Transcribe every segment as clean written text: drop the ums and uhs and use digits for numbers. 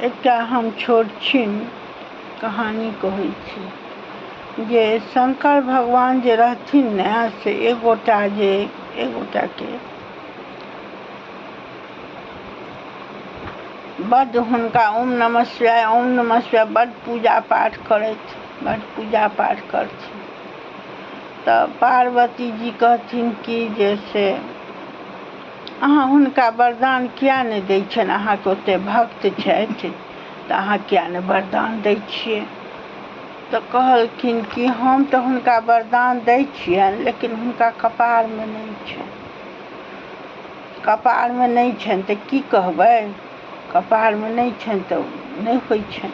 एकटा हम छोट छिन कहानी कहै छी जे शङ्कर भगवान जे रहथिन ने से एक गोटा जे एक गोटाके बड्ड हुनका ओम नमः शिवाय ओम नमः शिवाय बड्ड पूजा पाठ करथि बड्ड पूजा पाठ करथिन। तऽ पार्वती जी कहथिन कि जे से अहाँ हुनका वरदान किया नहि दै छियनि, अहाँके ओते भक्त छथि तऽ अहाँ किया नहि वरदान दै छियै। तऽ कहलखिन कि हम तऽ हुनका वरदान दै छियनि लेकिन हुनका कपारमे नहि छनि। कपारमे नहि छनि तऽ की कहबै, कपारमे नहि छनि तऽ नहि होइ छनि,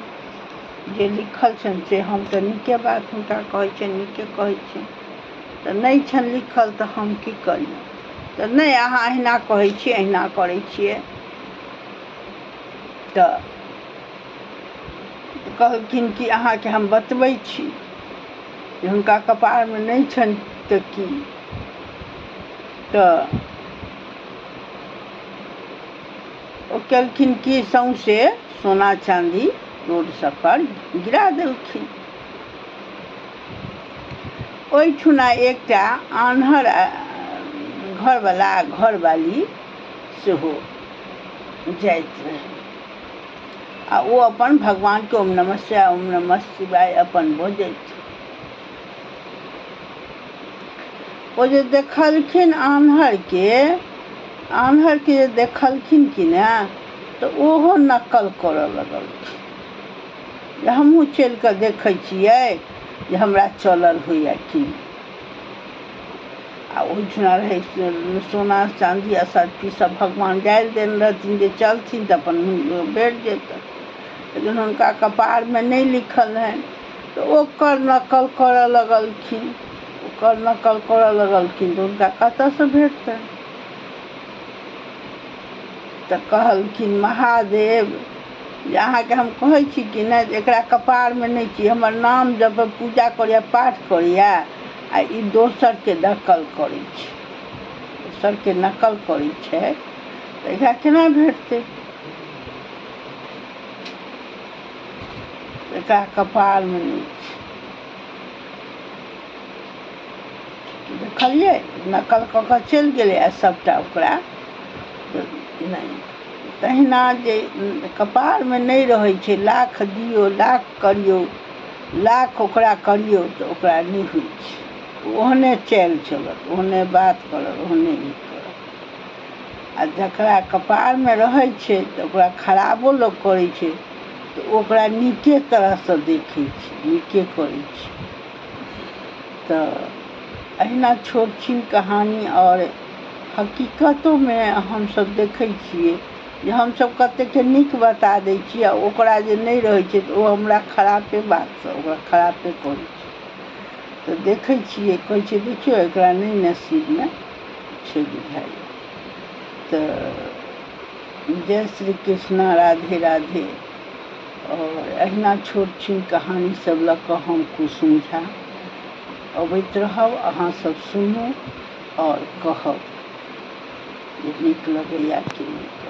जे लिखल छनि से हम तऽ नीके बात हुनका कहै छियनि, नीके कहै छियनि, तऽ नहि छनि लिखल तऽ हम की करियै। तऽ नहि अहाँ अहिना कहै छियै अहिना करै छियै। तऽ कहलखिन कि अहाँके हम बतबै छी जे हुनका कपारमे नहि छनि तऽ की। तऽ ओ केलखिन कि सौँसे सोना चाँदी रोड सबपर गिरा देलखिन। ओहिठुना एकटा आन्हर घरवला आ घरवाली सेहो जाइत रहै आ ओ अपन भगवानके ओम नमः शिवाय ओम नमः शिवाय अपन बजैत। ओ जे देखलखिन आन्हरके, आन्हरके जे देखलखिन कि ने तऽ ओहो नकल करऽ लगलखिन जे हमहूँ चलि कऽ देखै छियै जे हमरा चलल होइए कि नहि। आ ओहिठिना रहै सोना चाँदी आ सर्फी सब भगवान डालि देने रहथिन जे चलथिन तऽ अपन भेट जेतनि, लेकिन हुनका कपारमे नहि लिखल रहनि तऽ ओकर नकल करऽ लगलखिन, ओकर नकल करऽ लगलखिन तऽ हुनका कतऽसँ भेटतनि। तऽ कहलखिन महादेव जे अहाँके हम कहै छी कि नहि एकरा कपारमे नहि छी, हमर नाम जप पूजा करैए पाठ करैए आ ई दोसरके नकल करै छै, दोसरके नकल करै छै तऽ एकरा केना भेटतै, एकरा कपारमे नहि छै। देखलियै नकल कऽ कऽ चलि गेलै आ सभटा ओकरा नहि। तहिना जे कपारमे नहि रहै छै, लाख दियौ लाख करियौ लाख ओकरा करियौ तऽ ओकरा नहि होइ छै, ओहने चालि चलत ओहने बात करत ओहने ई करत। आ जकरा कपारमे रहै छै तऽ ओकरा खराबो लोक करै छै तऽ ओकरा नीके तरहसँ देखै छै, नीके करै छै। तऽ अहिना छोट छिन कहानी आओर हकीकतोमे हमसब देखै छियै जे हमसब कतेकके नीक बता दै छियै आ ओकरा जे नहि रहै छै तऽ ओ हमरा खरापे बातसँ ओकरा खरापे कहै छै। तऽ देखै छियै कहै छियै देखियौ एकरा नहि नसीबमे छै बुझाइए। तऽ जय श्री कृष्णा, राधे राधे। आओर अहिना छोट छिन कहानी सब लऽ कऽ हम कुसुम झा अबैत रहब, अहाँ सब सुनू आओर कहब जे नीक लगैया कि नहि।